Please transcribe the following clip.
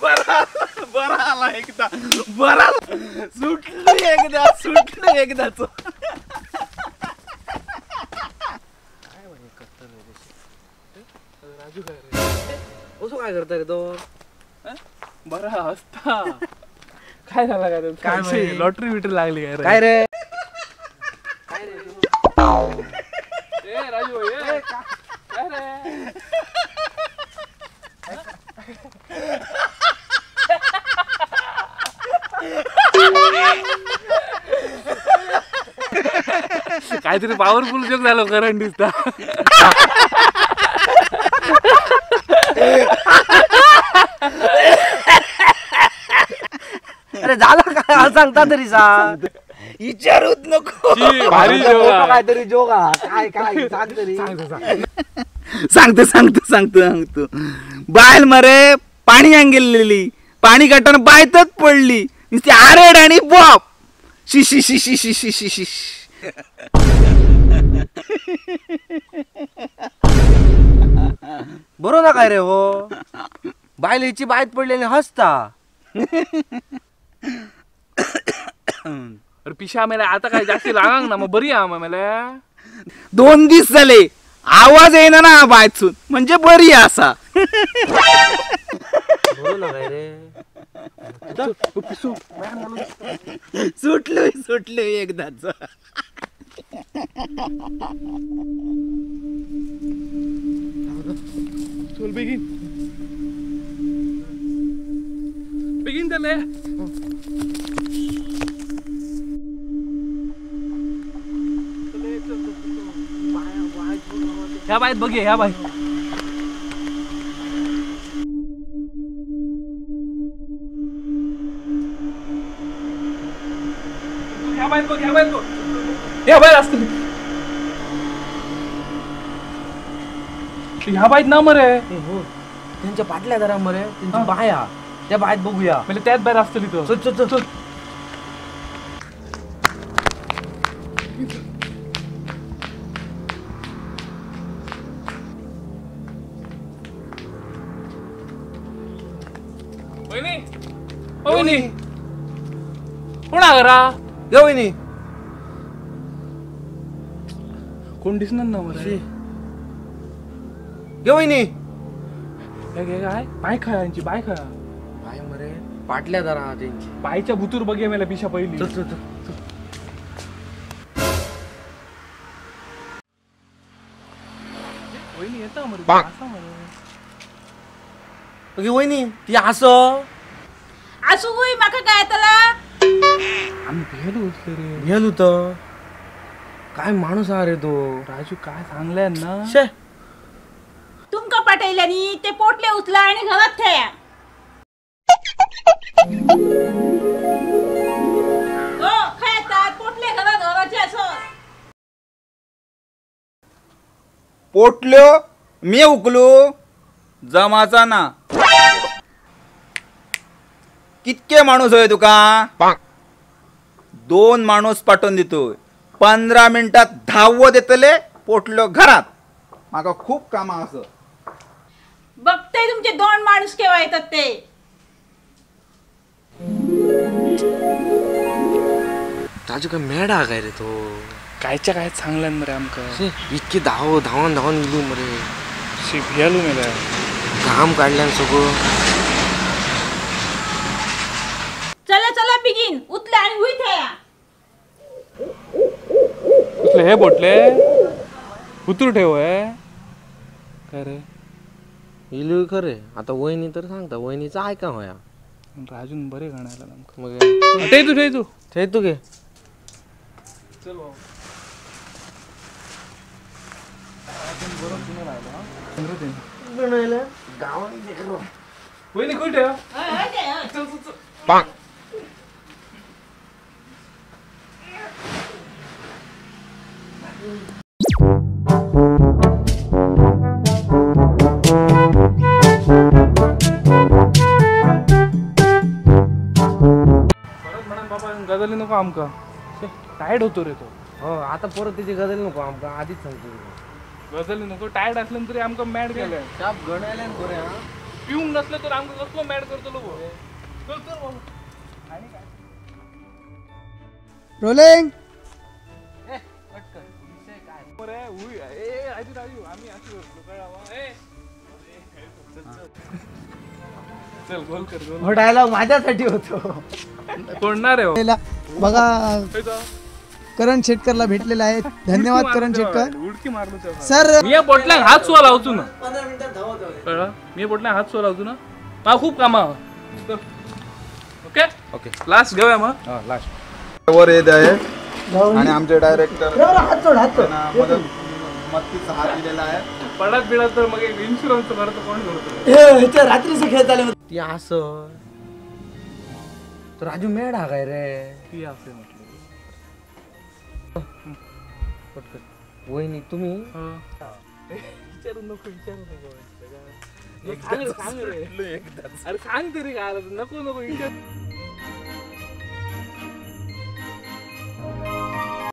बरा बरा आला एकदा, बरा सुटली एकदा, सुटली एकदाच. काय म्हणे करता रे राजू, काय रे असं काय करता रे तो? बरा हसता. काय झाला काय काय लॉटरी बिटरी लागली काय काय रे? ए राजू ए काय रे? काहीतरी पॉवरफुल जोक झालो करंट दिसता. अरे झालं काय सांगता तरी सांग, विचारूच नको. काहीतरी जोक काय काय सांग तरी. सांगतो सांगतो सांगतो सांगतो. बायल मरे पाणी गेलेली, पाणी काढताना बायतच पडली, नुसती आरेड आणि बॉप शी शी शी शी शी शी शी शी. बरोबर ना काय रे हो? बायल हिची बायत पडली आणि हसता. अरे पिशा मेला आता काय जास्ती लागांग ना, मग बरी आहे मेला. 2 दिवस झाले आवाज येईना ना बायतून, म्हणजे बरी असा. सुटलो सुटलो एकदाच. चल बेगीन बेगीन चले. ह्या बाईत बघ, ह्या बाई. ह्या बाईत बघ, ह्या बाईत बघ, ह्या बाईत असतील. ह्या बाईत ना मरे हो, त्यांच्या पाटल्या जरा मरे, त्यांची बाया त्या बाहेर बघूया. म्हणजे त्याच बाहेर असतील इथं. चल चल चल. वहिनी, ओ वहिनी, कोण घरा? ये वहिनी. कोण दिसणार ना मरे? ये वहिनी. काय बाय खा यांची, बाय खा. बाय मरे पाटल्या जरा त्यांची. बाईच्या भुतूर बघे मला पिशा पहिली. चल चल चल. वहिनी येता मरे, असा मरे. वहिनी ती असं असू गुई माका काय त्याला? आम्ही भेलो उचले रे. भेल होतं काय माणूस हा रे तो राजू, काय सांगलाय ना. शे तुमका पाठवल्यानी ते पोटले उचला आणि घरात ठेया. हो खायतात पोटले घरात घराचे असत. पोटल्यो मी उकलू जमाचा ना. कितके माणूस होय तुका? 2 माणूस पाठवून देतोय, 15 मिनिटात धावत येतले पोटल्यो घरात. माका खूप कामा असं. बघते तुमचे 2 माणूस केव्हा येतात ते. राजू काय मेडा काय रे तो? कायच्या काय सांगल्यान मरे आमका. इतकी धाव धावन धावन इलू मरे. शी भियालू मेला, घाम काढल्यान सगळं. चला चला बिगिन उतला आणि हुई थया. उतले हे बोटले उतरू ठेव हे काय रे? इलू खरे आता वहिनी तर सांगता, वहिनीचा ऐका होया. राजून बरे गाणायला आमका. मग ठेव तू, ठेव तू, ठेव तू घे. चल भाऊ. वहिनी कुठे? चल चल चल. परत म्हणा बाबा गजली नको आमका, टायर्ड होतो रे तो. हो आता परत त्याची गजल नको आमका, आधीच सांगतो. गजली नको, टायर्ड असलं तरी आमका मॅड केलंय. शाप गणायला बरे. हा पिवंक नसले तर आमकां कसलो मॅड करतलो गो. चल चल बाबा. आणि काय रोलिंग. कट कर. विषय काय बरे उय ए राजू राजू आम्ही अशी करतो कळला. ए चल चल चल गोल कर गोल. हो डायलॉग माझ्यासाठी होतो. कोणणार आहे बघा. करण शेटकरला भेटलेला आहे. धन्यवाद करण शेटकर. उडकी मारलो सर. मी या पोटल्याक हात सुवा लावचो ना 15 मिनिटात धावत कळलं. मी पोटल्याक हात सुवा लावचो ना मला खूप कामा. ओके ओके लास्ट घेऊया मग. लास्ट वर येत आहे आणि आमचे डायरेक्टर हात सोड हात सोड मस्तीचा हात दिलेला आहे. पडत बिडत तर मग इन्शुरन्स भरतो कोण करतो. रात्रीचं खेळ चालू ती असं राजू मेड हा काय रे ती असे म्हटलं वहिनी तुम्ही विचारू नको विचारू नको. सांग रे अरे सांग तरी काय नको नको विचार.